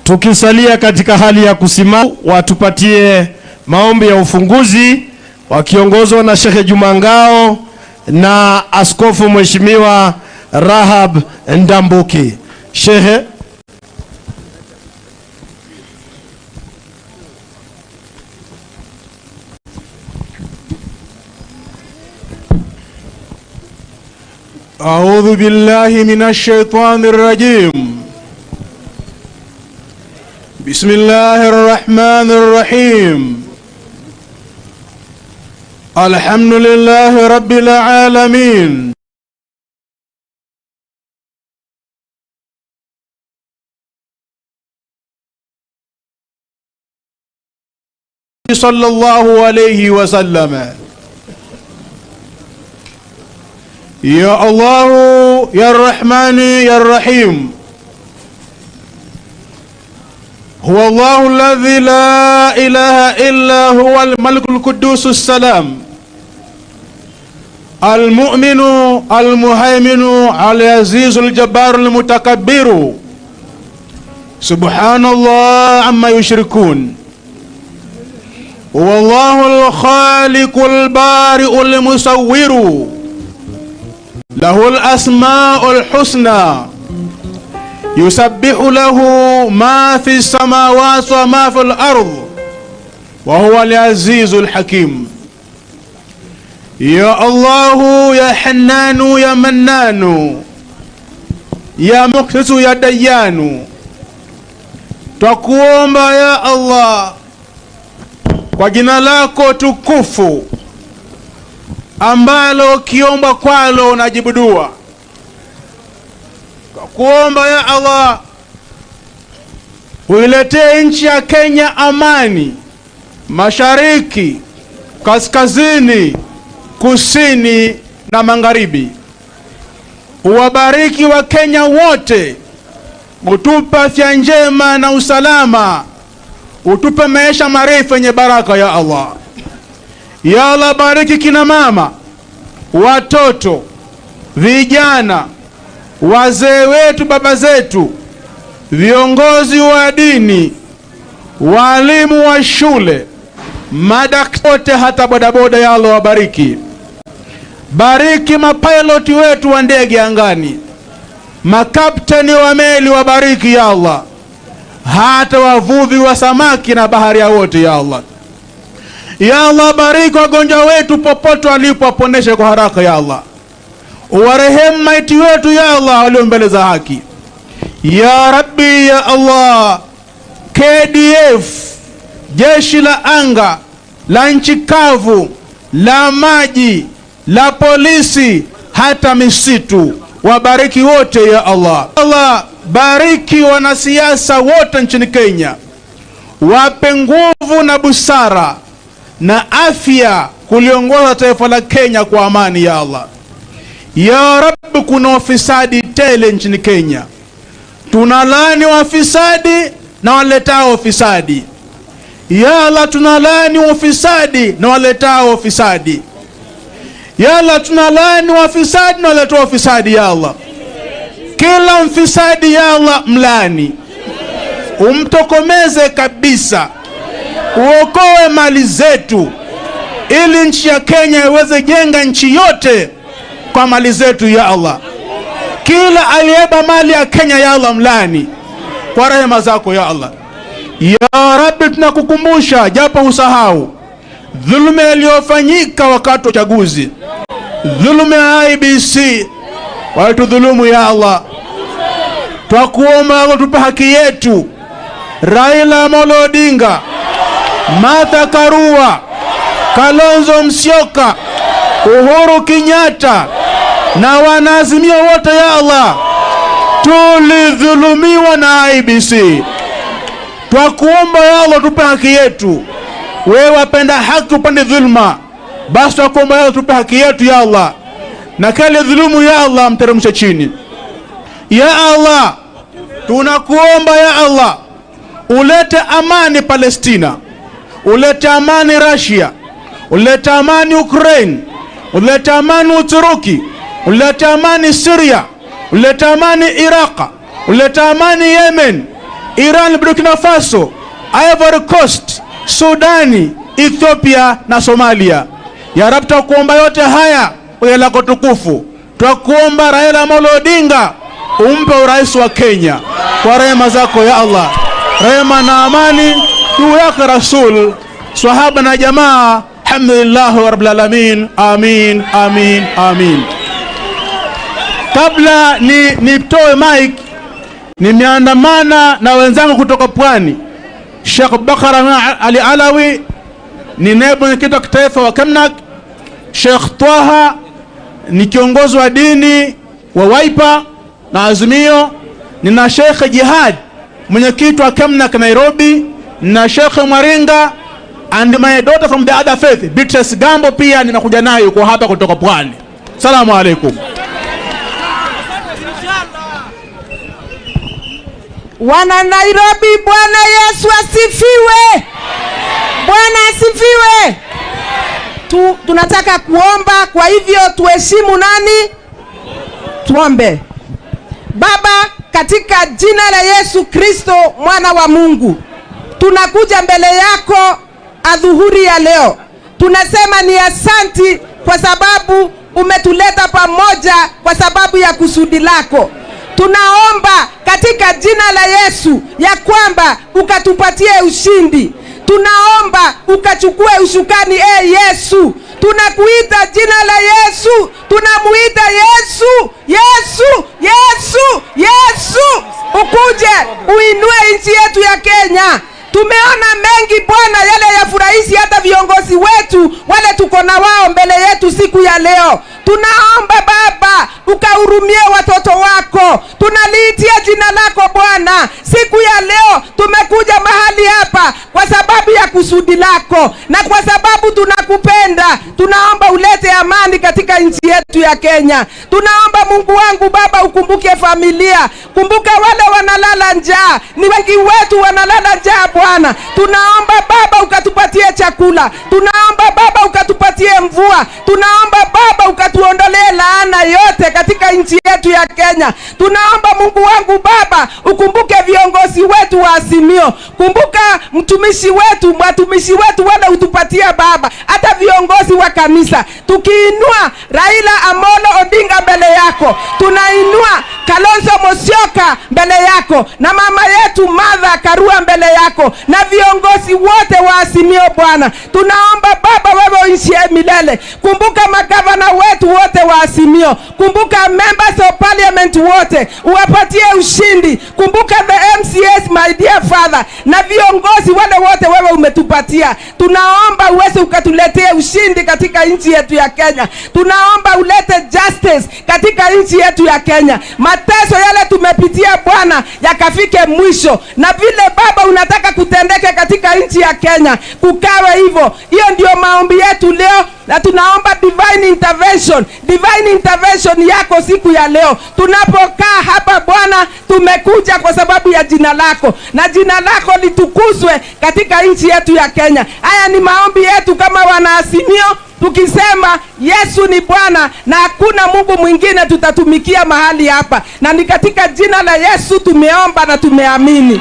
Tukisalia katika hali ya kusimama, watupatie maombi ya ufunguzi wakiongozwa na Sheikh Juma Ngao na Askofu Mheshimiwa Rahab Ndambuki. Shehe. أعوذ بالله من الشيطان الرجيم. بسم الله الرحمن الرحيم. الحمد لله رب العالمين. صلى الله عليه وسلم. يا الله يا الرحمن يا الرحيم. هو الله الذي لا إله إلا هو الملك القدوس السلام المؤمن المهيمن العزيز الجبار المتكبر. سبحان الله عما يشركون. هو الله الخالق البارئ المصور له الأسماء الحسنى يسبح له ما في السماوات وما في الأرض وهو العزيز الحكيم. يا الله يا حنان يا منان يا مقسط يا ديان. Twakuomba ya Allah kwa jina lako tukufu ambalo ukiomba kwalo unajibu dua. Kuomba ya Allah uiletee nchi ya Kenya amani, mashariki, kaskazini, kusini na magharibi. Uwabariki wa Kenya wote, utupe afya njema na usalama, utupe maisha marefu yenye baraka ya Allah. Ya Allah, bariki kina mama, watoto, vijana, wazee wetu, baba zetu, viongozi wa dini, walimu wa shule, madaktari, hata bodaboda. Ya Allah wabariki. Bariki mapiloti wetu wa ndege angani, makapteni wa meli wabariki ya Allah, hata wavuvi wa samaki na baharia wote ya Allah. Ya Allah, bariki wagonjwa wetu popote walipo, waponeshe kwa haraka ya Allah. Uwarehemu maiti wetu ya Allah walio mbele za haki. Ya Rabbi ya Allah, KDF, jeshi la anga, la nchi kavu, la maji, la polisi, hata misitu, wabariki wote ya Allah. Allah, bariki wanasiasa wote nchini Kenya, wape nguvu na busara na afya kuliongoza taifa la Kenya kwa amani ya Allah. Ya Rabbi, kuna wafisadi tele nchini Kenya. Tunalani wafisadi na waletao wafisadi. Ya Allah, tunalani wafisadi na waletao wafisadi. Ya Allah, tunalani wafisadi na waletao wafisadi ya Allah. Kila mfisadi ya Allah mlani, umtokomeze kabisa, uokoe mali zetu ili nchi ya Kenya iweze jenga nchi yote kwa mali zetu ya Allah. Kila aliyeba mali ya Kenya ya Allah mlani kwa rehema zako ya Allah. Ya Rabbi, tunakukumbusha japo usahau dhuluma iliyofanyika wakati wa uchaguzi, dhuluma ya IBC, walitudhulumu ya Allah. Twakuomba Allah tupe haki yetu. Raila Amolo Odinga, Martha Karua, Kalonzo Musyoka, Uhuru Kenyatta na wanaazimio wote ya Allah, tulidhulumiwa na IBC. Twakuomba ya Allah tupe haki yetu. Wewe wapenda haki upande dhulma, basi twakuomba ya Allah tupe haki yetu ya Allah, na kale dhulumu ya Allah mteremshe chini ya Allah. Tunakuomba ya Allah ulete amani Palestina, ulete amani Russia, ulete amani Ukraine, ulete amani Uturuki, ulete amani Syria, ulete amani Iraq, ulete amani Yemen, Iran, Burkina Faso, Ivory Coast, Sudani, Ethiopia na Somalia. Ya Rab, twakuomba yote haya kwa jina lako tukufu. Twakuomba Raila Amolo Odinga umpe urais wa Kenya kwa rehema zako ya Allah. Rehema na amani juu yake Rasul, swahaba na jamaa. Alhamdulillah rabbil alamin. Amin, amin, amin. Kabla nitoe mic, nimeandamana na wenzangu kutoka Pwani. Sheikh Bakar Ali Alawi ni naibu mwenyekiti wa kitaifa wa Kemnak. Sheikh Twaha ni kiongozi wa dini wa Wiper na Azimio. Nina Sheikh Jihad, mwenyekiti wa Kemnak Nairobi, na Sheikh Mwaringa, and my daughter from the other faith Beatrice Gambo pia ninakuja naye, yuko hapa kutoka Pwani. Salamu alaikum. Wana Nairobi, Bwana Yesu asifiwe. Bwana asifiwe. Tunataka kuomba, kwa hivyo tuheshimu nani? Tuombe. Baba, katika jina la Yesu Kristo mwana wa Mungu, tunakuja mbele yako adhuhuri ya leo. Tunasema ni asanti kwa sababu umetuleta pamoja kwa sababu ya kusudi lako. Tunaomba katika jina la Yesu ya kwamba ukatupatie ushindi. Tunaomba ukachukue usukani, Yesu. Tunakuita jina la Yesu. Tunamuita Yesu, Yesu, Yesu, Yesu. Ukuje uinue nchi yetu ya Kenya. Tumeona mengi Bwana, yale ya furahishi hata viongozi wetu wale tuko na wao mbele yetu siku ya leo. Tunaomba Baba ukahurumie watoto wako. Tunaliitia jina lako Bwana. Siku ya leo tumekuja mahali hapa kwa sababu ya kusudi lako na kwa sababu tunakupenda. Tunaomba ulete amani katika nchi yetu ya Kenya. Tunaomba Mungu wangu Baba ukumbuke familia. Kumbuka wale wanalala njaa. Ni wengi wetu wanalala njaa Bwana. Tunaomba Baba ukatupatie chakula. Tunaomba Baba ukatupatie mvua. Tunaomba Baba ukatuondolee laana yote katika nchi yetu ya Kenya. Tunaomba Mungu wangu Baba ukumbuke viongozi wetu wa Azimio. Kumbuka mtumishi wetu, watumishi wetu wale utupatia Baba, hata viongozi wa kanisa. Tukiinua Raila Amolo Odinga mbele yako, tunainua Kalonzo Musyoka mbele yako, na mama yetu Martha Karua mbele yako, na viongozi wote wa Azimio Bwana. Tunaomba Baba wewe uishie milele. Kumbuka magavana wetu wote wa Azimio. Kumbuka members of parliament wote, uwapatie ushindi. Kumbuka the MCS, my dear father, na viongozi wale wote wewe umetupatia. Tunaomba uweze ukatuletee ushindi katika nchi yetu ya Kenya. Tunaomba ulete justice katika nchi yetu ya Kenya. Mateso yale tumepitia Bwana yakafike mwisho, na vile Baba unataka kutendeke katika nchi ya Kenya kukawe hivyo. Hiyo ndio maombi yetu leo, na tunaomba divine intervention, divine intervention yako siku ya leo. Tunapokaa hapa Bwana, tumekuja kwa sababu ya jina lako, na jina lako litukuzwe katika nchi yetu ya Kenya. Haya ni maombi yetu kama wanaazimio, tukisema Yesu ni Bwana na hakuna Mungu mwingine tutatumikia mahali hapa. Na ni katika jina la Yesu tumeomba na tumeamini.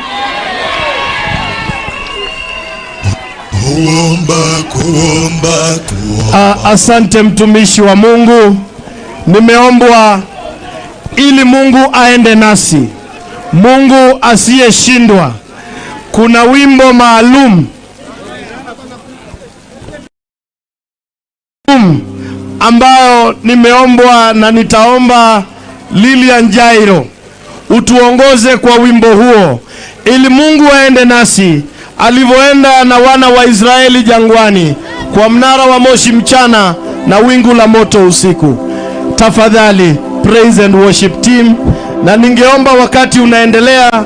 Kuomba, kuomba, kuomba. Asante mtumishi wa Mungu. Nimeombwa ili Mungu aende nasi, Mungu asiyeshindwa. Kuna wimbo maalum ambao nimeombwa na nitaomba Lilian Jairo utuongoze kwa wimbo huo, ili Mungu aende nasi alivyoenda na wana wa Israeli jangwani, kwa mnara wa moshi mchana na wingu la moto usiku. Tafadhali praise and worship team, na ningeomba wakati unaendelea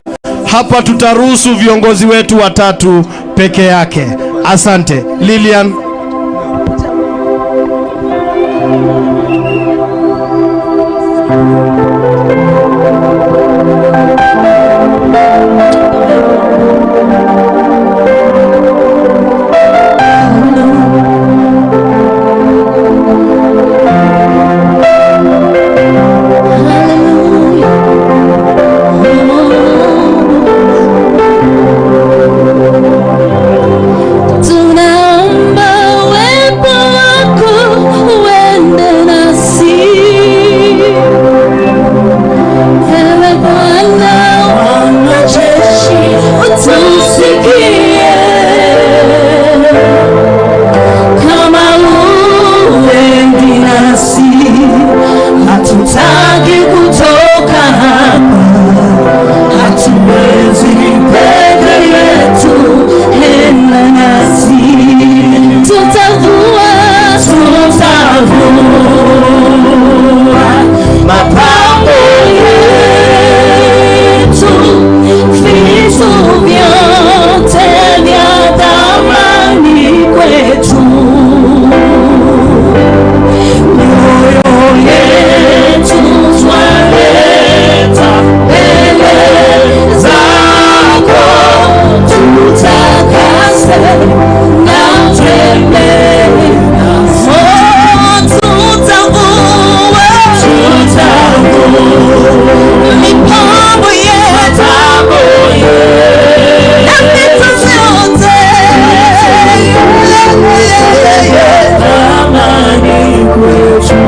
hapa tutaruhusu viongozi wetu watatu peke yake. Asante Lilian. Hallelujah. Tusikie kama uendi nasi, hatutaki kutoka hapa, hatuwezi peke yetu, enda nasi. Tutavua, tutavua mapambo yetu, vitu vyote vya thamani kwetu. Mioyo yetu twaleta mbele zako, tutakase na utembee nasi. Tutavua, tutavua mipambo yetu na vitu vyote thamani kwetu.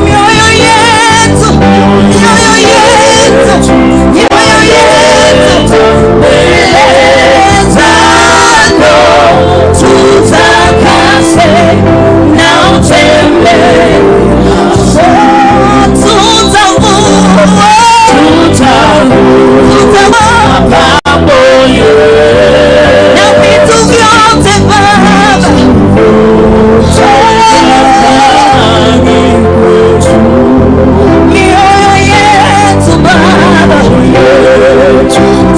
Mioyo yetu, mioyo yetu, mioyo yetu mbele zako, tutakase na utembee nasi. Tutavua, tutavua mapambo yetu na vitu vyote Baba. Mioyo yetu Baba,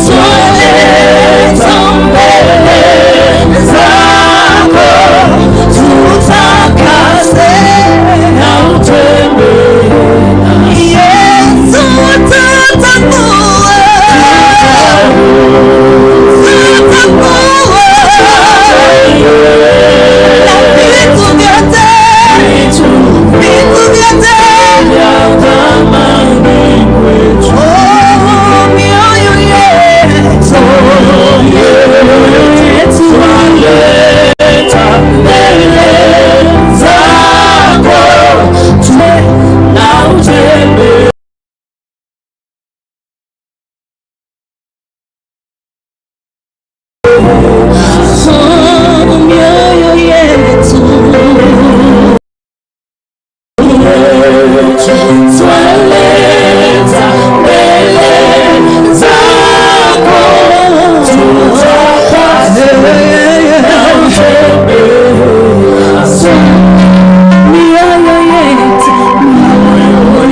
twaleta mbele zako, tutakase na utembee nasi. Yesu, tutavua, tutavua na vitu vyote, vitu vyote vya thamani kwetu. Oh, mioyo yetu, twaleta mbele zako, na utembee. Oh, mioyo yetu twaleta mbele zako, tutakase na utembee nasi. Mioyo yetu, mioyo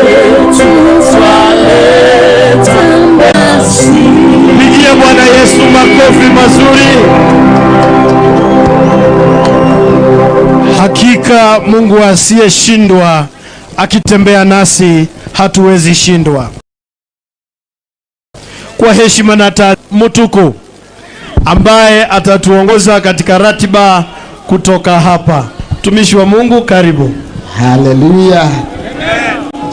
yetu twaleta nasi. Pigia Bwana Yesu makofi mazuri. Hakika Mungu asiyeshindwa akitembea nasi hatuwezi shindwa. Kwa heshima na Mutuku ambaye atatuongoza katika ratiba kutoka hapa. Mtumishi wa Mungu, karibu. Haleluya.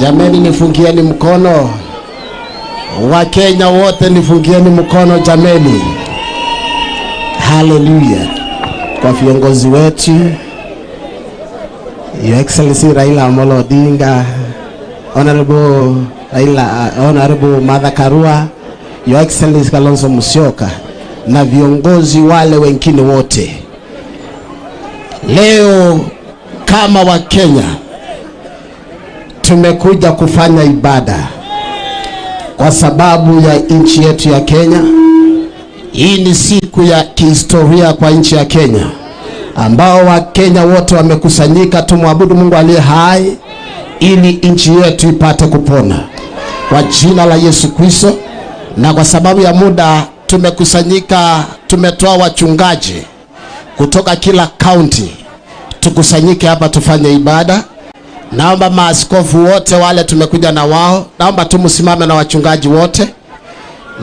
Jameni, nifungieni mkono. Wakenya wote nifungieni mkono jameni. Haleluya. Kwa viongozi wetu, Your Excellency Raila Amolo Odinga, Honorable Raila, Honorable Martha Karua, Your Excellency Kalonzo Musyoka na viongozi wale wengine wote. Leo kama Wakenya tumekuja kufanya ibada kwa sababu ya nchi yetu ya Kenya. Hii ni siku ya kihistoria kwa nchi ya Kenya, ambao Wakenya wote wamekusanyika tumwabudu Mungu aliye hai ili nchi yetu ipate kupona kwa jina la Yesu Kristo. Na kwa sababu ya muda tumekusanyika, tumetoa wachungaji kutoka kila county tukusanyike hapa tufanye ibada. Naomba maaskofu wote wale tumekuja na wao, naomba tu msimame na wachungaji wote,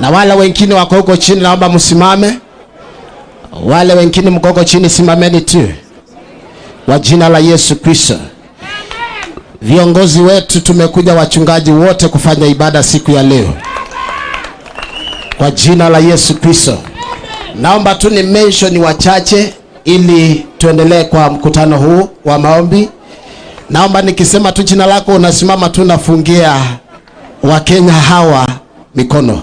na wale wengine wako huko chini naomba msimame. Wale wengine mko huko chini simameni tu kwa jina la Yesu Kristo. Viongozi wetu tumekuja wachungaji wote kufanya ibada siku ya leo kwa jina la Yesu Kristo. Naomba tu ni mention wachache ili tuendelee kwa mkutano huu wa maombi. Naomba nikisema tu jina lako unasimama tu, nafungia Wakenya hawa mikono.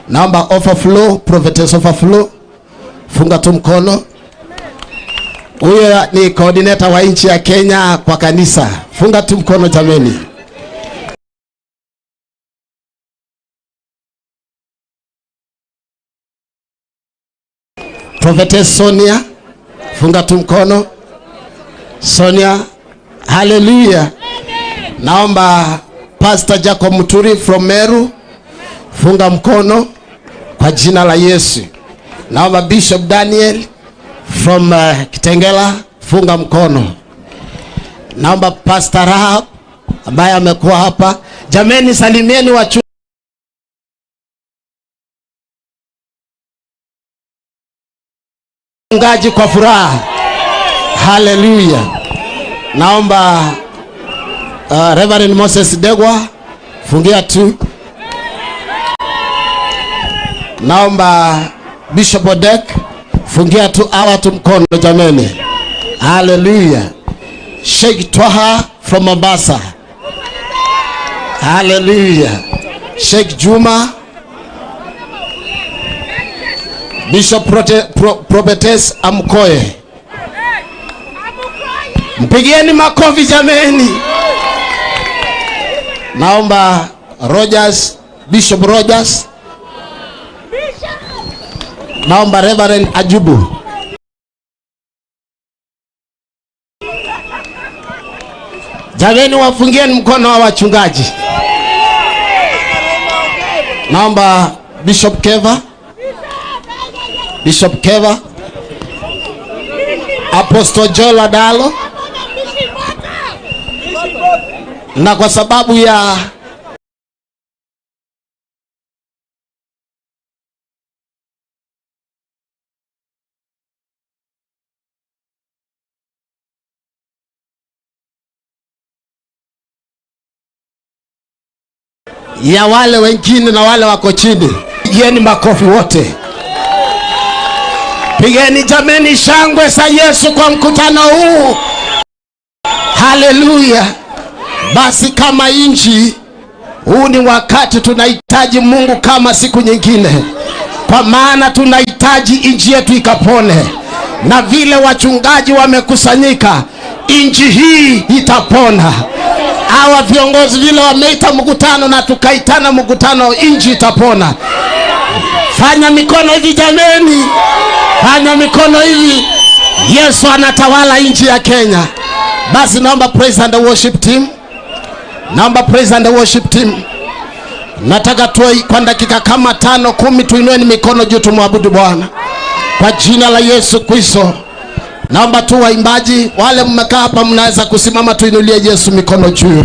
Naomba Overflow, Prophetess Overflow, funga tu mkono. Huyo ni coordinator wa nchi ya Kenya kwa kanisa. Funga tu mkono jameni. Prophetess Sonia, funga tu mkono. Sonia, hallelujah. Naomba Pastor Jacob Muturi from Meru, funga mkono kwa jina la Yesu. Naomba Bishop Daniel from Kitengela, funga mkono. Naomba Pastor Rahab ambaye amekuwa hapa. Jameni, salimieni wachungaji kwa furaha. Hallelujah. Naomba Reverend Moses Degwa, fungia tu. Naomba Bishop Odek, fungia tu hawa tu mkono jameni. Hallelujah. Sheikh Twaha from Mombasa. Hallelujah. Sheikh Juma, Bishop Prophetess Amkoe. Mpigieni makofi jameni. Naomba Rogers, Bishop Rogers. Naomba Reverend Ajubu. Jameni, wafungieni mkono wa wachungaji. Naomba Bishop Keva, Bishop Keva, Apostle Joel Adalo. Na kwa sababu ya wale wengine na wale wako chini, pigeni makofi wote. Pigeni jameni shangwe za Yesu kwa mkutano huu. Haleluya. Basi kama nchi, huu ni wakati tunahitaji Mungu kama siku nyingine, kwa maana tunahitaji nchi yetu ikapone. Na vile wachungaji wamekusanyika, nchi hii itapona. Hawa viongozi vile wameita mkutano na tukaitana mkutano, nchi itapona. Fanya mikono hivi jameni, fanya mikono hivi. Yesu anatawala nchi ya Kenya. Basi naomba praise and worship team, naomba praise and worship team. Nataka tuwe kwa dakika kama 5 10, tuinueni mikono juu tumwabudu Bwana kwa jina la Yesu Kristo. Naomba tu waimbaji wale mmekaa hapa, mnaweza kusimama tuinulie Yesu mikono juu.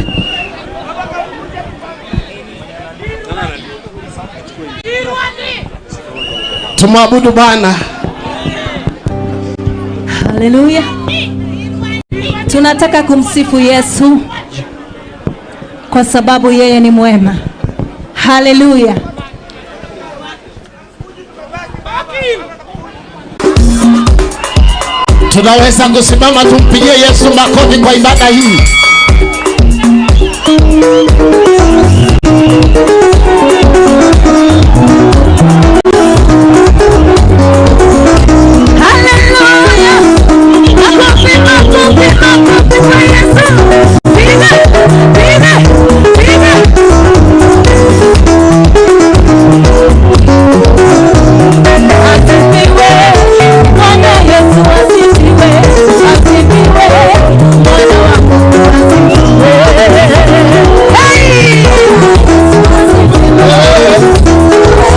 Tumwabudu Bwana. Haleluya. Tunataka kumsifu Yesu kwa sababu yeye ni mwema. Haleluya. Tunaweza kusimama tumpigie Yesu makofi kwa ibada hii. Haleluya. Makofi, makofi, makofi kwa Yesu. Piga, piga, piga. Asifiwe Bwana Yesu, asifiwe, asifiwe Mwana wa Mungu, asifiwe. Hey! Asifiwe.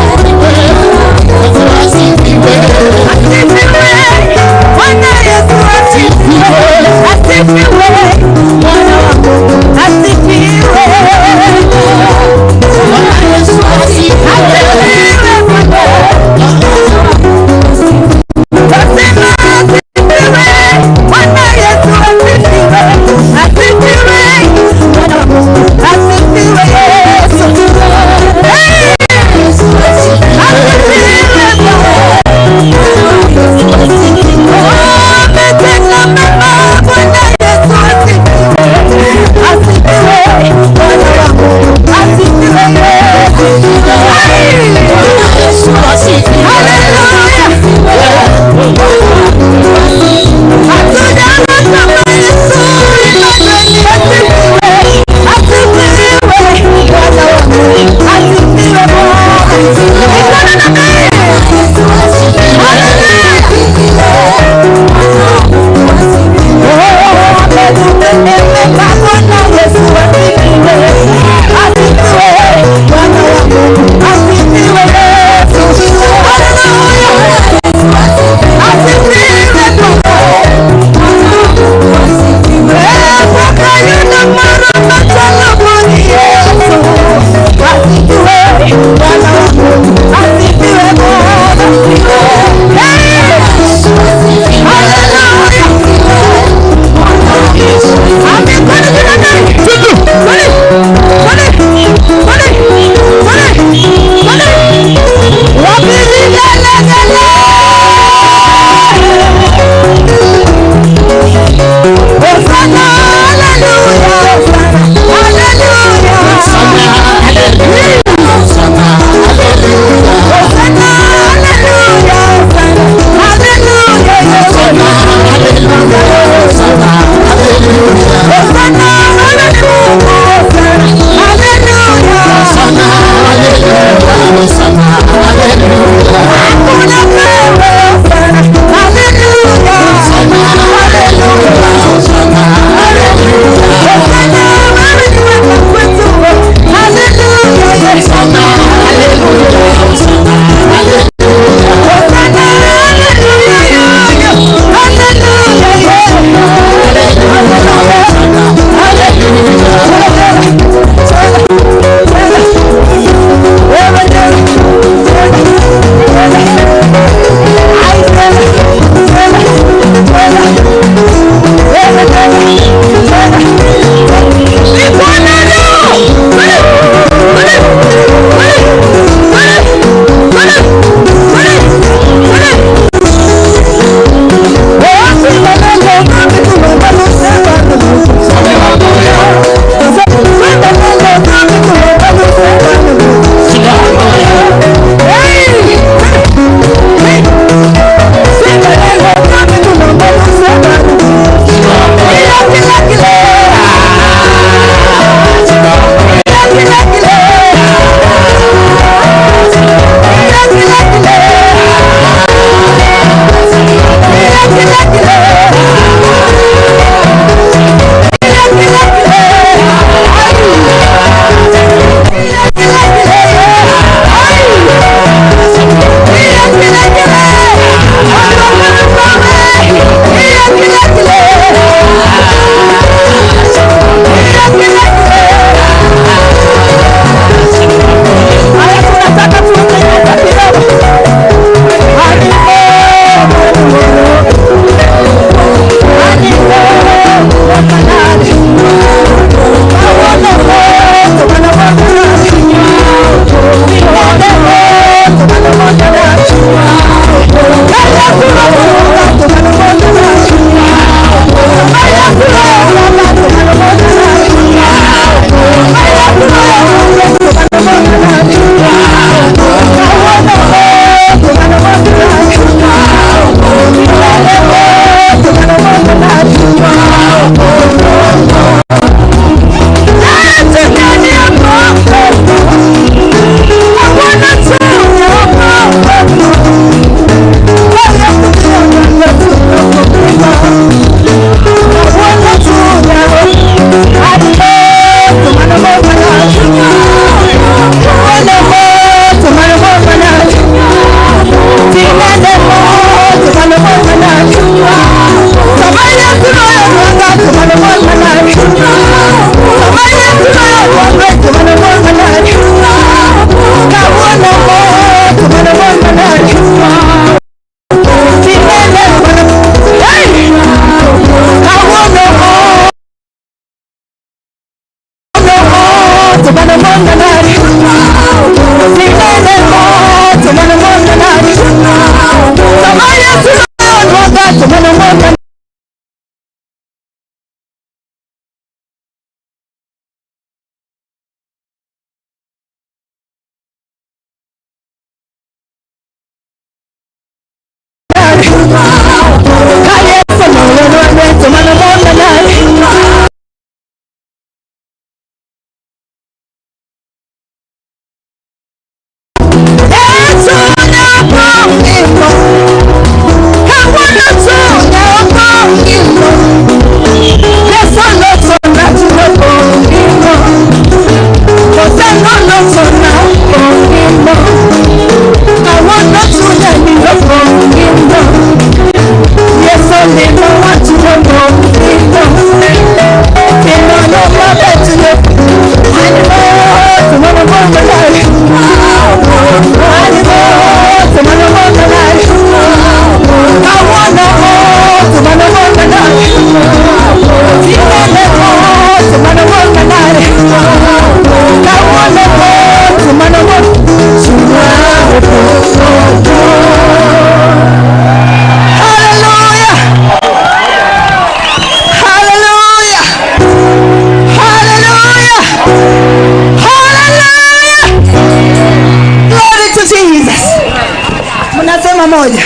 Moja.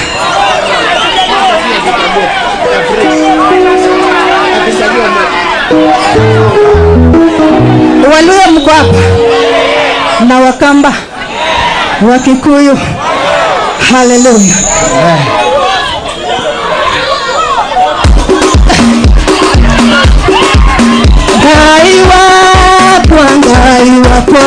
Waluya mko hapa na Wakamba, Wakikuyu. Haleluya. Ngai wakwa, Ngai wakwa,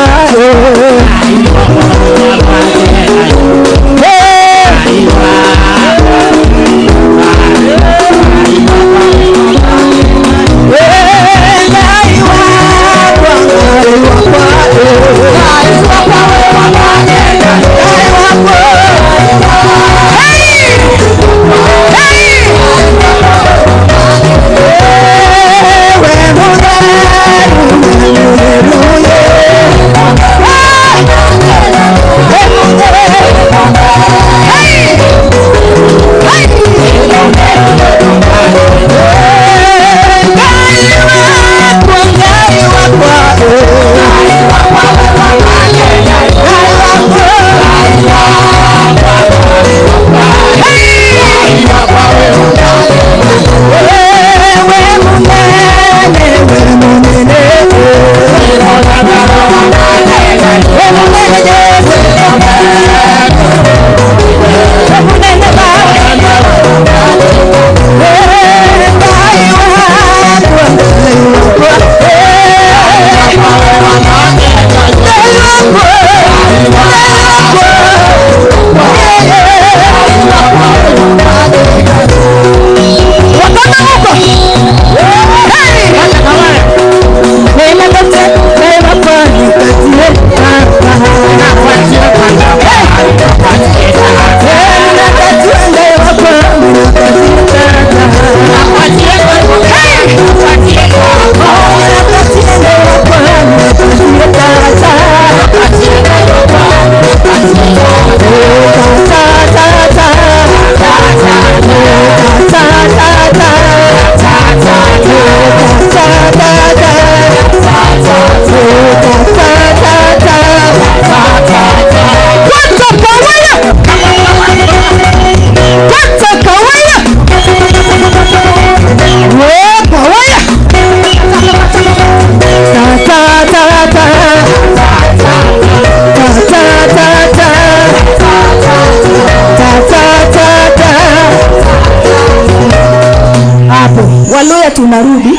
Waluya tunarudi,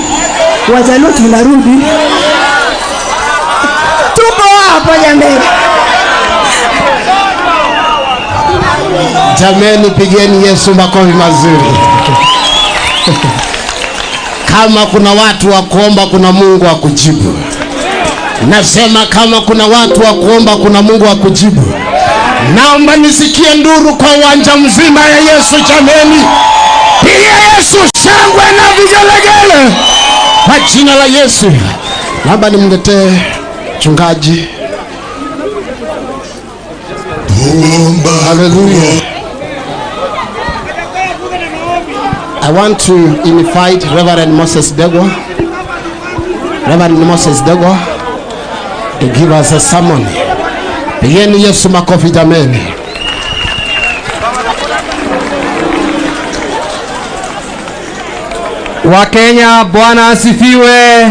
Wajaluo tunarudi, tuko hapa jamani. Jameni, pigeni Yesu makofi mazuri. Kama kuna watu wa kuomba, kuna Mungu wa kujibu. Nasema kama kuna watu wa kuomba, kuna Mungu wa kujibu. Naomba nisikie nduru kwa uwanja mzima ya Yesu. Jameni, piga Yesu shangwe na vigelegele kwa jina la Yesu. Naomba nimletee mchungaji. Hallelujah. I want to invite Reverend Moses Degwa. Reverend Moses Degwa to give us a sermon. Pigeni Yesu makofi jameni. Wakenya, Bwana asifiwe.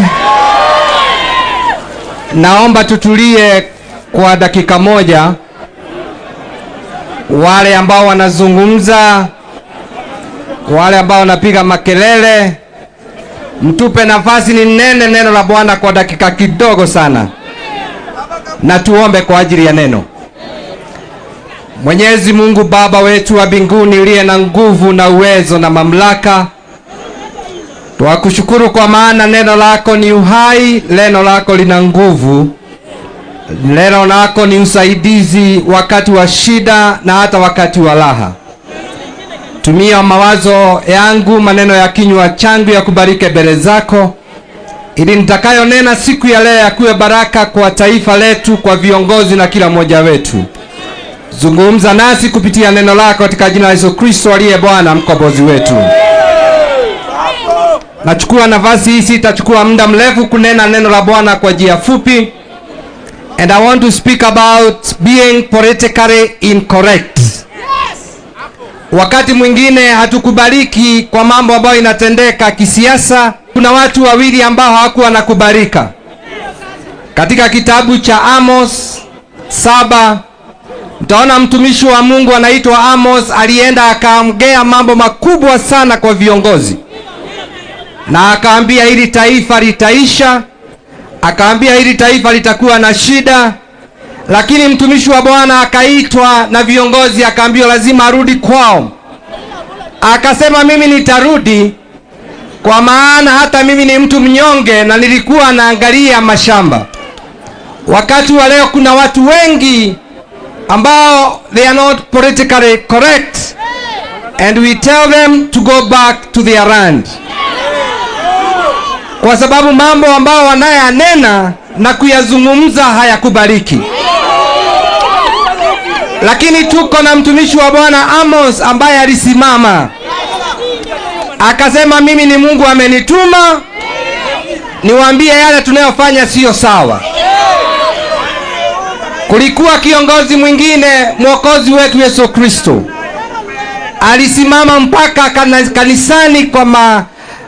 Naomba tutulie kwa dakika moja. Wale ambao wanazungumza, wale ambao wanapiga makelele, mtupe nafasi ni nene neno la Bwana kwa dakika kidogo sana, na tuombe kwa ajili ya neno. Mwenyezi Mungu Baba wetu wa mbinguni, uliye na nguvu na uwezo na mamlaka, twakushukuru kwa maana neno lako ni uhai, neno lako lina nguvu, neno lako ni usaidizi wakati wa shida na hata wakati wa raha. Tumia mawazo yangu, maneno ya kinywa changu ya kubariki mbele zako, ili nitakayonena siku ya leo yakuwe baraka kwa taifa letu, kwa viongozi na kila mmoja wetu. Zungumza nasi kupitia neno lako katika jina la Yesu Kristo aliye Bwana mkombozi wetu. Nachukua nafasi hii, sitachukua muda mrefu kunena neno la Bwana kwa njia fupi. And I want to speak about being politically incorrect. Wakati mwingine hatukubaliki kwa mambo ambayo inatendeka kisiasa. Kuna watu wawili ambao hawakuwa wanakubalika. Katika kitabu cha Amos 7 mtaona mtumishi wa Mungu anaitwa Amos alienda akaongea mambo makubwa sana kwa viongozi. Na akaambia hili taifa litaisha, akaambia hili taifa litakuwa na shida. Lakini mtumishi wa Bwana akaitwa na viongozi akaambiwa lazima arudi kwao. Akasema mimi nitarudi kwa maana hata mimi ni mtu mnyonge na nilikuwa naangalia mashamba. Wakati wa leo kuna watu wengi ambao they are not politically correct, and we tell them to go back to their land. Kwa sababu mambo ambao wanayanena na kuyazungumza hayakubaliki. Lakini tuko na mtumishi wa Bwana Amos ambaye alisimama akasema mimi ni Mungu amenituma niwaambie yale tunayofanya sio sawa. Kulikuwa kiongozi mwingine, mwokozi wetu Yesu Kristo, alisimama mpaka kanisani kwa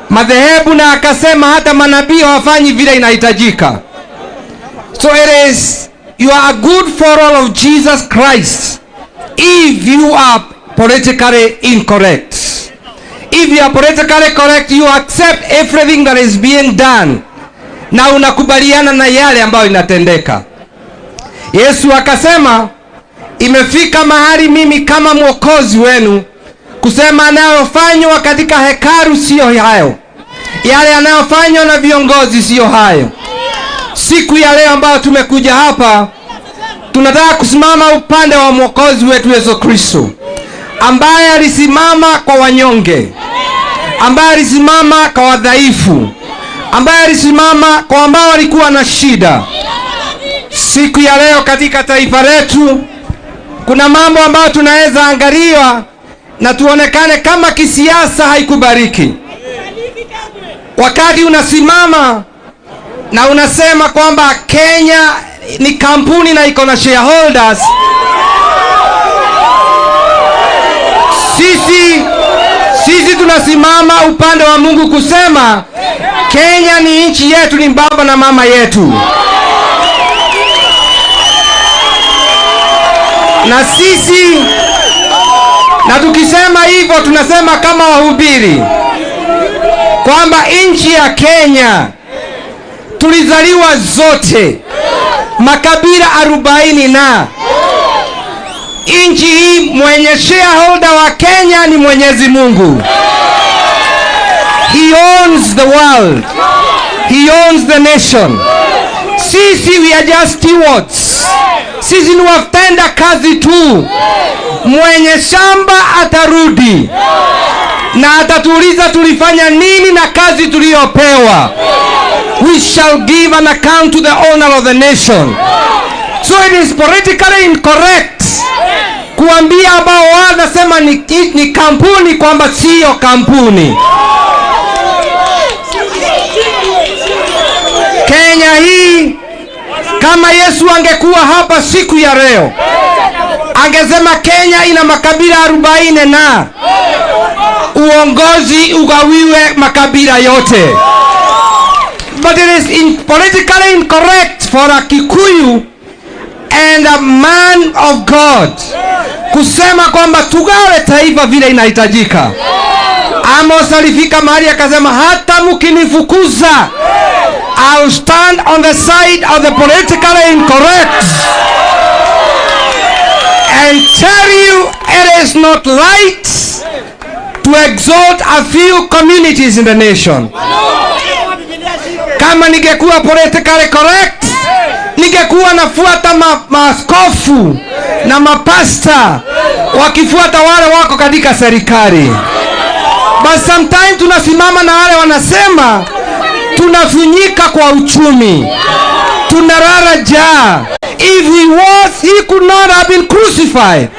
madhehebu na akasema hata manabii hawafanyi vile inahitajika. So it is, you are a good follower of Jesus Christ if you are politically incorrect. If you are politically correct, you accept everything that is being done. Na unakubaliana na yale ambayo inatendeka. Yesu akasema imefika mahali mimi kama mwokozi wenu kusema yanayofanywa katika hekalu sio hayo, yale yanayofanywa na viongozi sio hayo. Siku ya leo ambayo tumekuja hapa, tunataka kusimama upande wa mwokozi wetu Yesu Kristo, ambaye alisimama kwa wanyonge, ambaye alisimama kwa wadhaifu, ambaye alisimama kwa ambao walikuwa na shida. Siku ya leo katika taifa letu kuna mambo ambayo tunaweza angalia na tuonekane kama kisiasa haikubariki. Wakati unasimama na unasema kwamba Kenya ni kampuni na iko na shareholders, sisi tunasimama upande wa Mungu kusema Kenya ni nchi yetu, ni baba na mama yetu. Na sisi, na tukisema hivyo tunasema kama wahubiri kwamba nchi ya Kenya tulizaliwa zote makabila 40 na Nchi hii mwenye shareholder wa Kenya ni Mwenyezi Mungu. He owns the world. He owns the nation. Sisi we are just stewards. Sisi ni watenda kazi tu. Mwenye shamba atarudi na atatuuliza tulifanya nini na kazi tuliyopewa. We shall give an account to the owner of the nation. So it is politically incorrect kuambia ambao wanasema ni kampuni kwamba sio kampuni. Kenya hii, kama Yesu angekuwa hapa siku ya leo, angesema Kenya ina makabila 40 na uongozi ugawiwe makabila yote. But it is politically incorrect for a Kikuyu and a man of God kusema kwamba tugawe taifa vile inahitajika. Amos alifika mahali akasema, hata mkinifukuza, I'll stand on the side of the politically incorrect and tell you it is not right to exalt a few communities in the nation. Kama ningekuwa politically correct, ningekuwa nafuata maaskofu na mapasta wakifuata wale wako katika serikali. But sometimes tunasimama na wale wanasema tunafunyika kwa uchumi, tunarara njaa. If he was, he could not have been crucified.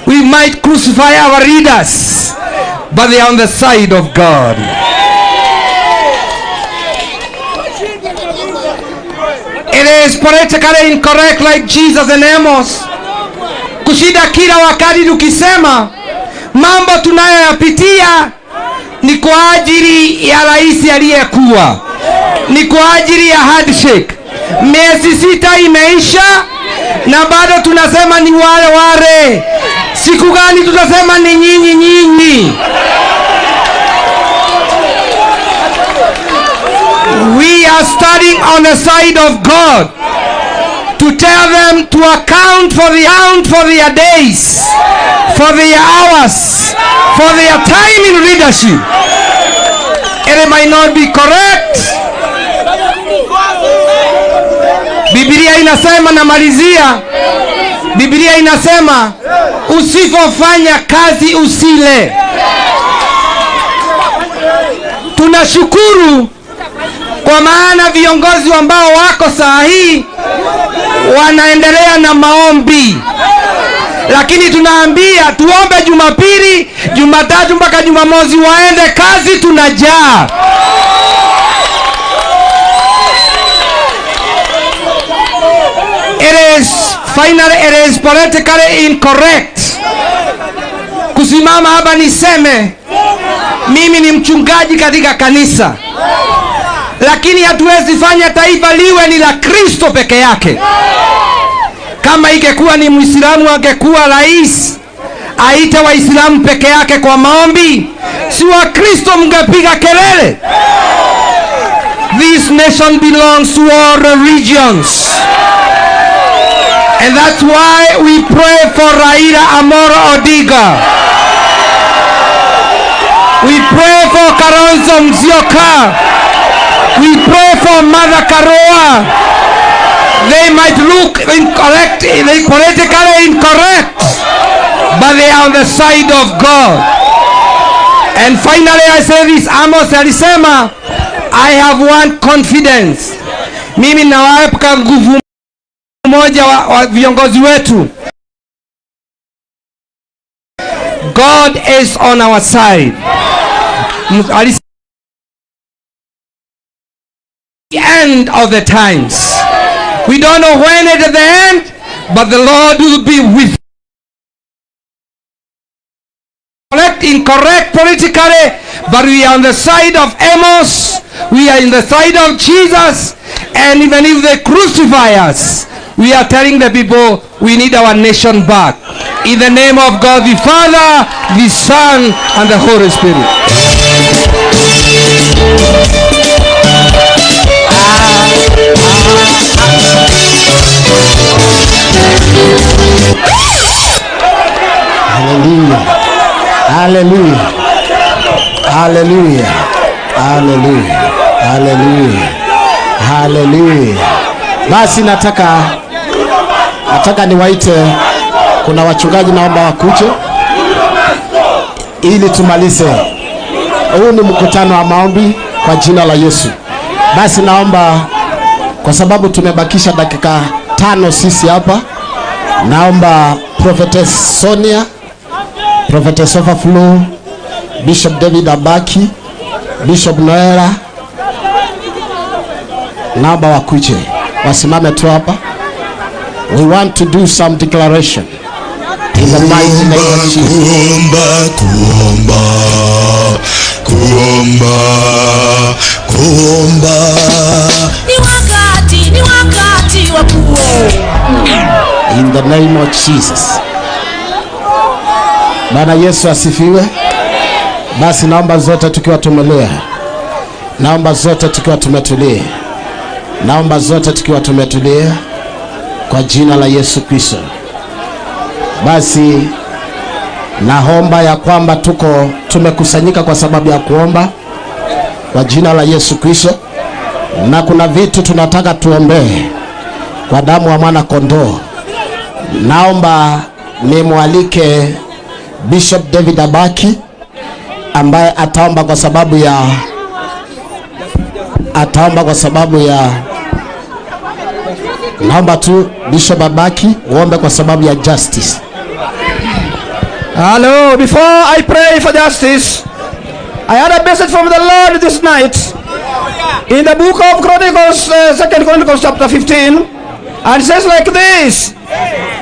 We might crucify our leaders, but they are on the side of God. It is politically incorrect, like Jesus and Amos, kushinda kila wakati tukisema mambo tunayoyapitia ni kwa ajili ya rais aliyekuwa, ni kwa ajili ya handshake. Miezi 6 imeisha na bado tunasema ni wale wale. Siku gani tutasema ni nyinyi nyinyi? We are standing on the side of God to tell them to account for their days, for their hours, for their time in leadership. It might not be correct. Biblia inasema, namalizia, Biblia inasema usipofanya kazi usile. Tunashukuru kwa maana viongozi ambao wako saa hii wanaendelea na maombi. Lakini tunaambia tuombe Jumapili, Jumatatu mpaka Jumamosi waende kazi, tunajaa. It is finally, it is politically incorrect kusimama hapa niseme mimi ni mchungaji katika kanisa, lakini hatuwezi fanya taifa liwe ni la Kristo peke yake. Kama ingekuwa ni Muislamu angekuwa rais aite Waislamu peke yake kwa maombi, si wa Kristo mngepiga kelele. This nation belongs to all religions. And that's why we pray for Raila Amolo Odinga. We pray for Kalonzo Musyoka. We pray for Mother Karua. They might look incorrect, politically incorrect, but they are on the side of God. And finally I say this, Amos alisema, I have one confidence. Mimi nawapa nguvu moja wa viongozi wetu. God is on our side. The end of the times. We don't know when it is the end, but the Lord will be with. Correct, incorrect politically, but we are on the side of Amos. We are in the side of Jesus, and even if they crucify us, we are telling the people we need our nation back. In the name of God, the Father, the Son, and the Holy Spirit. Hallelujah. Hallelujah. Hallelujah. Hallelujah. Hallelujah. Hallelujah. Basi nataka niwaite, kuna wachungaji naomba wakuje ili tumalize. Huu ni mkutano wa maombi kwa jina la Yesu. Basi naomba, kwa sababu tumebakisha dakika 5 sisi hapa, naomba Prophetess Sonia, Prophetess Overflow, Bishop David Abaki, Bishop Noela, naomba wakuje wasimame tu hapa. We want to do some declaration in the mighty name of Jesus. Kuomba, kuomba, kuomba, kuomba. Ni wakati wa kuomba. In the name of Jesus. Bwana Yesu asifiwe. Basi naomba zote tukiwa tumelea, naomba zote tukiwa tumetulia, naomba zote tukiwa tumetulia kwa jina la Yesu Kristo. Basi naomba ya kwamba tuko tumekusanyika kwa sababu ya kuomba kwa jina la Yesu Kristo, na kuna vitu tunataka tuombee kwa damu ya mwana kondoo. Naomba nimwalike Bishop David Abaki ambaye ataomba kwa sababu ya naomba tu Bishop Abaki uombe kwa sababu ya justice. Hello, before I pray for justice, I had a message from the Lord this night in the book of Chronicles, 2 Chronicles chapter 15, and it says like this: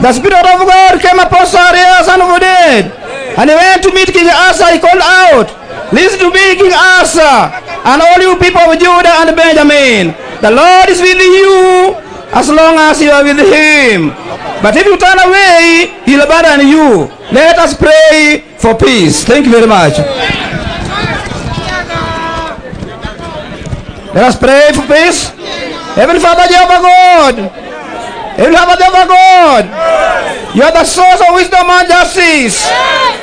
the Spirit of God came upon Sariah, son of Oded, and he went to meet King Asa. He called out, "Listen to me, King Asa, and all you people of Judah and Benjamin. The Lord is with you as long as you are with him. But if you turn away, he'll abandon you." Let us pray for peace. Thank you very much. Let us pray for peace. Heavenly Father, Jehovah God, Heavenly Father, Jehovah God, you are the source of wisdom and justice.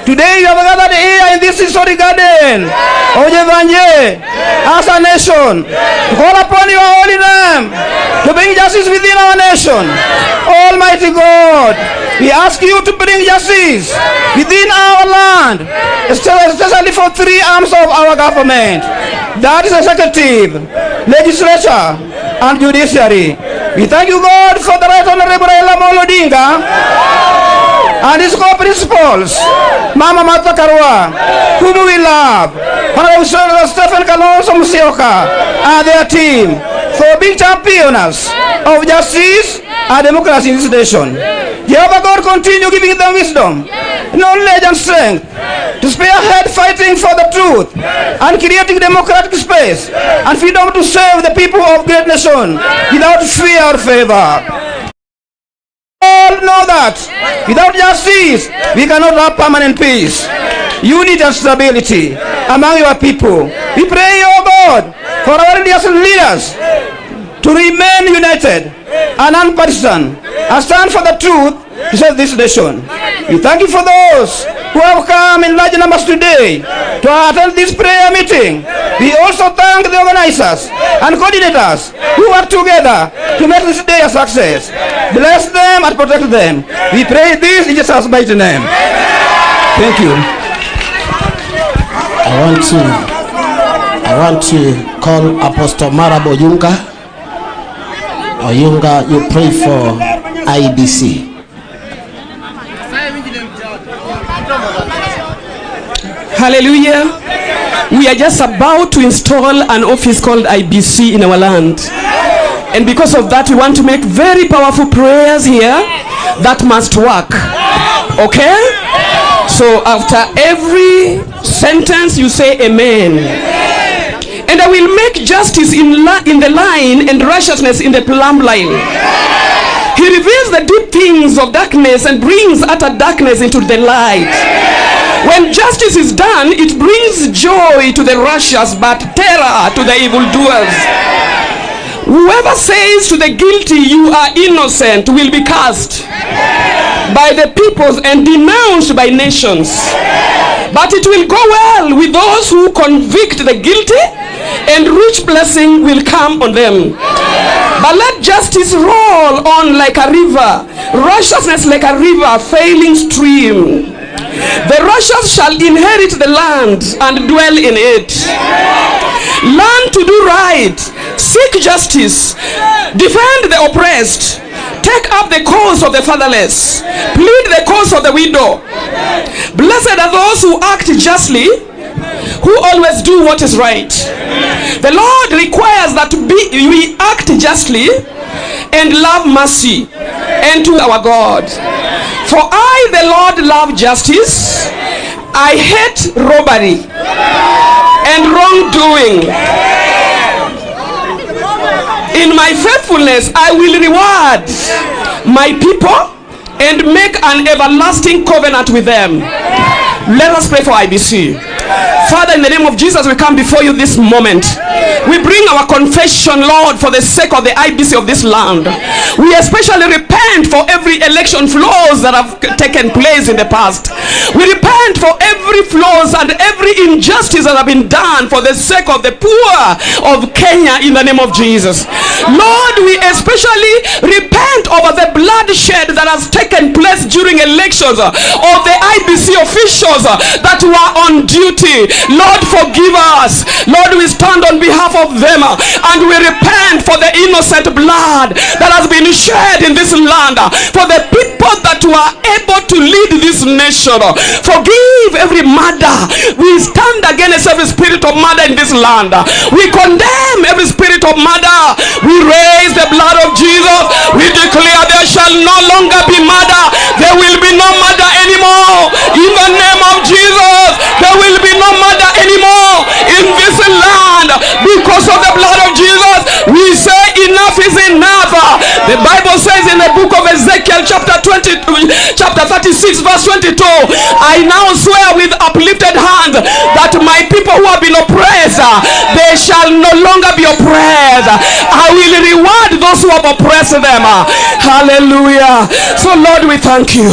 Today you have gathered here in this historic garden of Jevanjee as a nation to call upon your holy name to bring justice within our nation. Almighty God, we ask you to bring justice within our land, especially for three arms of our government. That is executive, legislature, and judiciary. We thank you, God, for the Right Honorable Raila Amolo Odinga and his co-principals, Mama Martha Karua, whom we love, Honorable Stephen Kalonzo Musyoka, and their team, for being champions of justice and democracy in this nation. Jehovah God, continue giving them wisdom, knowledge, and strength to spearhead fighting for the truth and creating democratic space and freedom to serve the people of great nation without fear or favor. All know that without justice, we cannot have permanent peace, unity, and stability among your people. We pray, O God, for our religious leaders to remain united and nonpartisan and stand for the truth to save this nation. We thank you for those who have come in large numbers today to attend this prayer meeting. We also thank the organizers and coordinators who work together to make this day a success. Bless them and protect them. We pray this in Jesus' mighty name. Thank you. I want to call Apostle Marabo Oyunga. Oyunga, you pray for IBC. Hallelujah. We are just about to install an office called IBC in our land. And because of that, we want to make very powerful prayers here that must work. Okay? So after every sentence, you say amen. And I will make justice in the line and righteousness in the plumb line. He reveals the deep things of darkness and brings utter darkness into the light. When justice is done, it brings joy to the righteous, but terror to the evildoers. Whoever says to the guilty, you are innocent, will be cast by the peoples and denounced by nations. But it will go well with those who convict the guilty, and rich blessing will come on them. But let justice roll on like a river, righteousness like a river failing stream. The righteous shall inherit the land and dwell in it. Learn to do right, seek justice, defend the oppressed, take up the cause of the fatherless, plead the cause of the widow. Blessed are those who act justly, who always do what is right. The Lord requires that we act justly and love mercy and to our God. For I, the Lord, love justice. I hate robbery and wrongdoing. In my faithfulness, I will reward my people and make an everlasting covenant with them. Let us pray for IBC. Father, in the name of Jesus, we come before you this moment. We bring our confession, Lord, for the sake of the IBC of this land. We especially repent for every election flaws that have taken place in the past. We repent for every flaws and every injustice that have been done for the sake of the poor of Kenya, in the name of Jesus. Lord, we especially repent over the bloodshed that has taken place during elections of the IBC officials that were on duty. Lord, forgive us. Lord, we stand on behalf of them and we repent for the innocent blood that has been shed in this land, for the people that were able to lead this nation. Forgive every murder. We stand against every spirit of murder in this land. We condemn every spirit of murder. We raise the blood of Jesus. We declare there shall no longer be murder. There will be no murder anymore. In the name of Jesus, there will be no murder anymore in this land. Because of the blood of Jesus, we say enough is enough. The Bible says in the book of Ezekiel chapter 36 verse 22, I now swear with uplifted hand that my people who have been oppressed, they shall no longer be oppressed. I will reward those who have oppressed them. Hallelujah. So Lord, we thank you.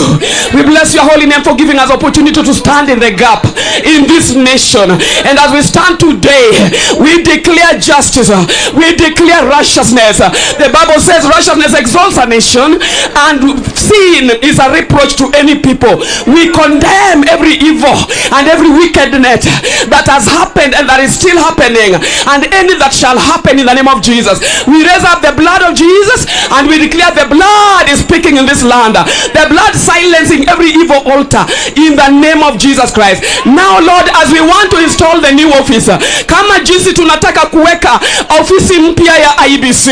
We bless your holy name for giving us opportunity to stand in the gap in this nation. And as we stand today, we declare justice. We declare righteousness. The Bible says righteousness exalts a nation, and sin is a reproach to any people. We condemn every evil and every wickedness that has happened and that is still happening, and any that shall happen, in the name of Jesus. We raise up the blood of Jesus and we declare the blood is speaking in this land. The blood silencing every evil altar in the name of Jesus Christ. Now Lord, as we want to install the new office, kama jinsi tunataka kuweka ofisi mpya ya IBC,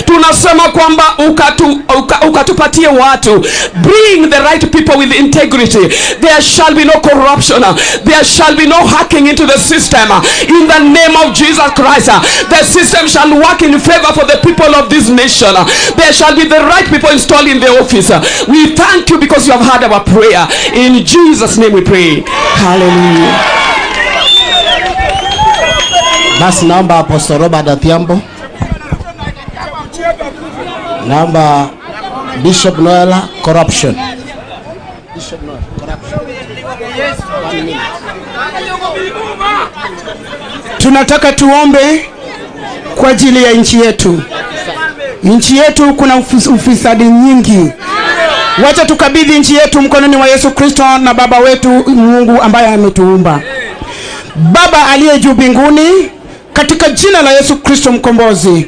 tunasema kwamba ukatupatie watu. Bring the right people with integrity. There shall be no corruption. There shall be no hacking into the system. In the name of Jesus Christ, the system shall work in favor for the people of this nation. There shall be the right people installed in the office. We thank you because you have heard our prayer. In Jesus' name we pray. Hallelujah. Basi naomba Apostle Robert Adhiambo, naomba Bishop Noela, corruption. Bishop Noela, corruption. Tunataka tuombe kwa ajili ya nchi yetu. Nchi yetu kuna ufisadi nyingi. Wacha tukabidhi nchi yetu mkononi wa Yesu Kristo na Baba wetu Mungu ambaye ametuumba. Baba aliye juu mbinguni, katika jina la Yesu Kristo mkombozi,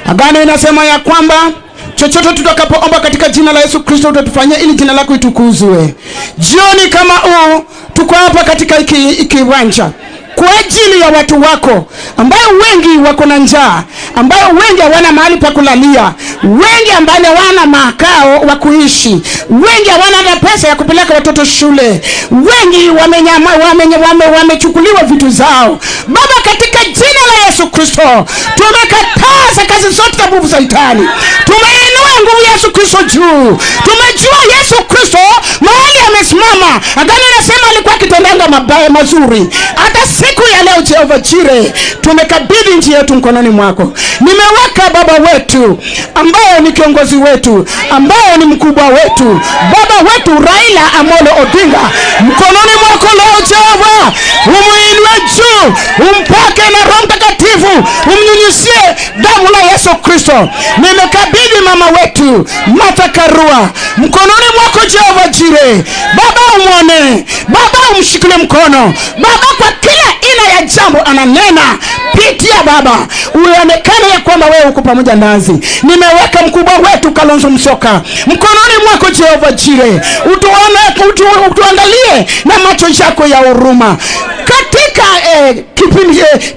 agano inasema ya kwamba chochote tutakapoomba katika jina la Yesu Kristo utatufanyia ili jina lako litukuzwe. Jioni kama huu tuko hapa katika kiwanja kwa ajili ya watu wako ambao wengi wako na njaa, ambao wengi hawana mahali pa kulalia, wengi ambao hawana makao wa kuishi, wengi hawana hata pesa ya kupeleka watoto shule, wengi wamechukuliwa vitu zao. Baba, katika jina la Yesu Kristo tumekataza kazi zote za nguvu za Shetani. Tumeinua nguvu Yesu Kristo juu. Tumejua Yesu Kristo mahali amesimama. Agano nasema alikuwa akitendanga mabaya mazuri. Hata siku ya leo Jehova Jireh, tumekabidhi nchi yetu mkononi mwako. Nimeweka baba wetu ambaye ni kiongozi wetu, ambaye ni mkubwa wetu, baba wetu Raila Amolo Odinga mkononi mwako leo Jehova. Umuinue juu, umpake na Roho Mtakatifu, umnyunyizie damu la Yesu Kristo. Nimekabidhi mama wetu Martha Karua mkononi mwako Jehova Jireh. Baba umwone, baba umshikilie mkono, baba kwa kila aina ya jambo ananena pitia baba, uonekane ya kwamba wewe uko pamoja nasi. Nimeweka mkubwa wetu Kalonzo Musyoka mkononi mwako Jehova Jireh. Utuangalie na macho yako ya huruma. Katika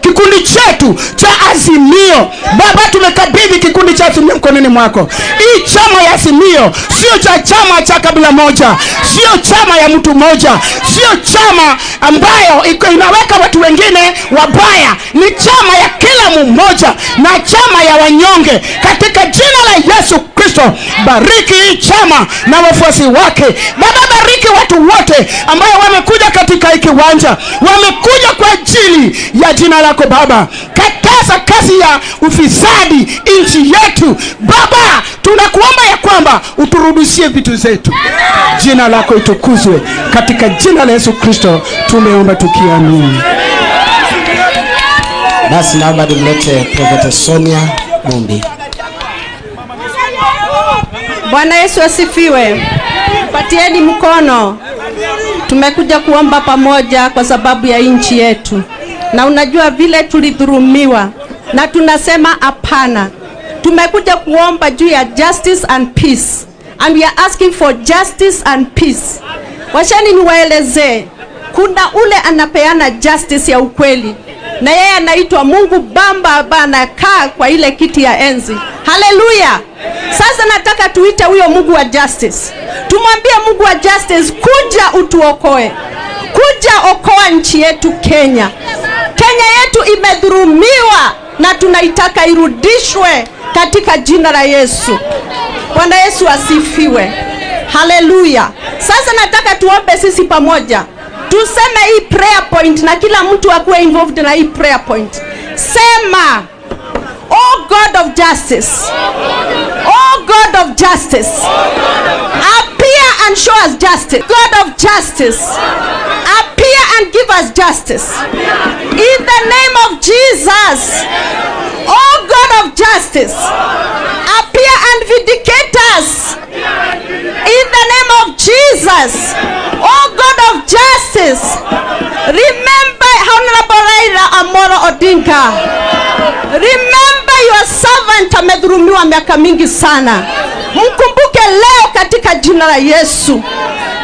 kikundi chetu cha Azimio, baba tumekabidhi kikundi cha Azimio mkononi mwako. Hii chama ya Azimio sio cha chama cha kabila moja, sio chama ya mtu mmoja, sio chama ambayo inaweka watu wengine wabaya. Ni chama ya kila mmoja na chama ya wanyonge. Katika jina la Yesu Kristo, bariki hii chama na wafuasi wake. Baba bariki watu wote ambao wamekuja katika hiki kiwanja, wamekuja kwa ajili ya jina lako Baba. Kataza kazi ya ufisadi nchi yetu Baba. Tunakuomba ya kwamba uturudishie vitu zetu. Jina lako itukuzwe. Katika jina la Yesu Kristo tumeomba tukiamini. Basi naomba nimlete Prophet Sonia Mumbi. Bwana Yesu asifiwe. Patieni mkono. Tumekuja kuomba pamoja kwa sababu ya nchi yetu. Na unajua vile tulidhulumiwa, na tunasema hapana. Tumekuja kuomba juu ya justice and peace. And we are asking for justice and peace. Washani niwaelezee, kuna ule anapeana justice ya ukweli, na yeye anaitwa Mungu Baba anakaa kwa ile kiti ya enzi. Haleluya. Sasa nataka tuite huyo Mungu wa justice. Tumwambie Mungu wa justice, kuja utuokoe. Kuja okoa nchi yetu Kenya. Kenya yetu imedhulumiwa na tunaitaka irudishwe katika jina la Yesu. Bwana Yesu asifiwe. Haleluya. Sasa nataka tuombe sisi pamoja. Tuseme hii prayer point na kila mtu akuwe involved na hii prayer point. Sema, Oh God of justice, Oh God of justice, appear and show us justice. God of justice, appear and give us justice. In the name of Jesus, Oh God of justice, appear and vindicate us. In the name of Jesus, Oh God of justice, remember Honorable Raila Amolo Odinga. Remember your servant amedhulumiwa miaka mingi sana. Mkumbuke leo katika jina la Yesu.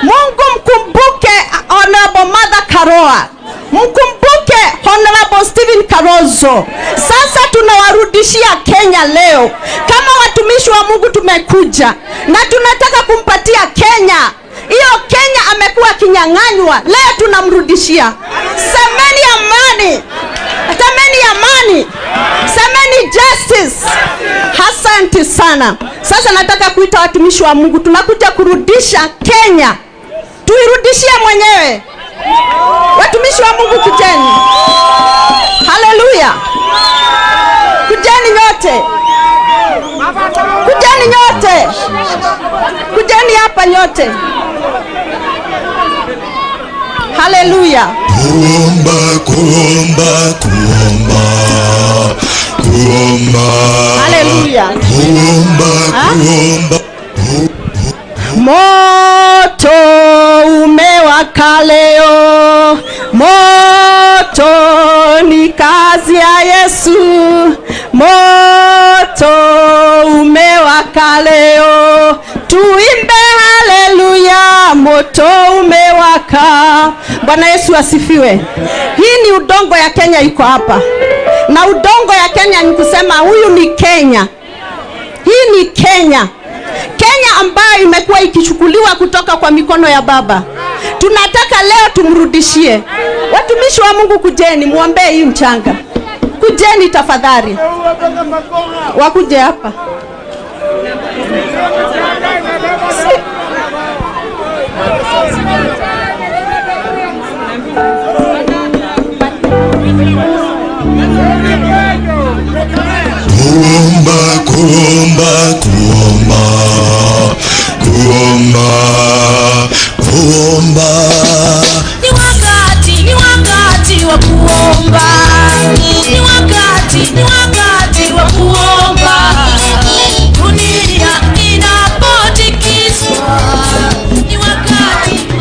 Mungu mkumbuke Honorable Martha Karua. Mkumbuke Honorable Stephen Kalonzo. Sasa tunawarudishia Kenya leo. Kama watumishi wa Mungu tumekuja na tunataka kumpatia Kenya. Hiyo Kenya amekuwa kinyang'anywa, leo tunamrudishia. Semeni amani. Semeni amani. Semeni justice. Asante sana. Sasa nataka kuita watumishi wa Mungu, tunakuja kurudisha Kenya. Tuirudishie mwenyewe. Watumishi wa Mungu kujeni. Haleluya. Kujeni nyote. Kujeni nyote. Kujeni hapa nyote. Haleluya. Kuomba, kuomba, kuomba. Kuomba. Haleluya. Kuomba, kuomba. Moto umewaka leo. Moto ni kazi ya Yesu. Moto umewaka leo. Tuimbe haleluya, moto umewaka. Bwana Yesu asifiwe. Hii ni udongo ya Kenya iko hapa. Na udongo ya Kenya ni kusema huyu ni Kenya. Hii ni Kenya. Kenya ambayo imekuwa ikichukuliwa kutoka kwa mikono ya baba. Tunataka leo tumrudishie. Watumishi wa Mungu kujeni, muombee hii mchanga. Kujeni tafadhali. Wakuje hapa. Kuomba.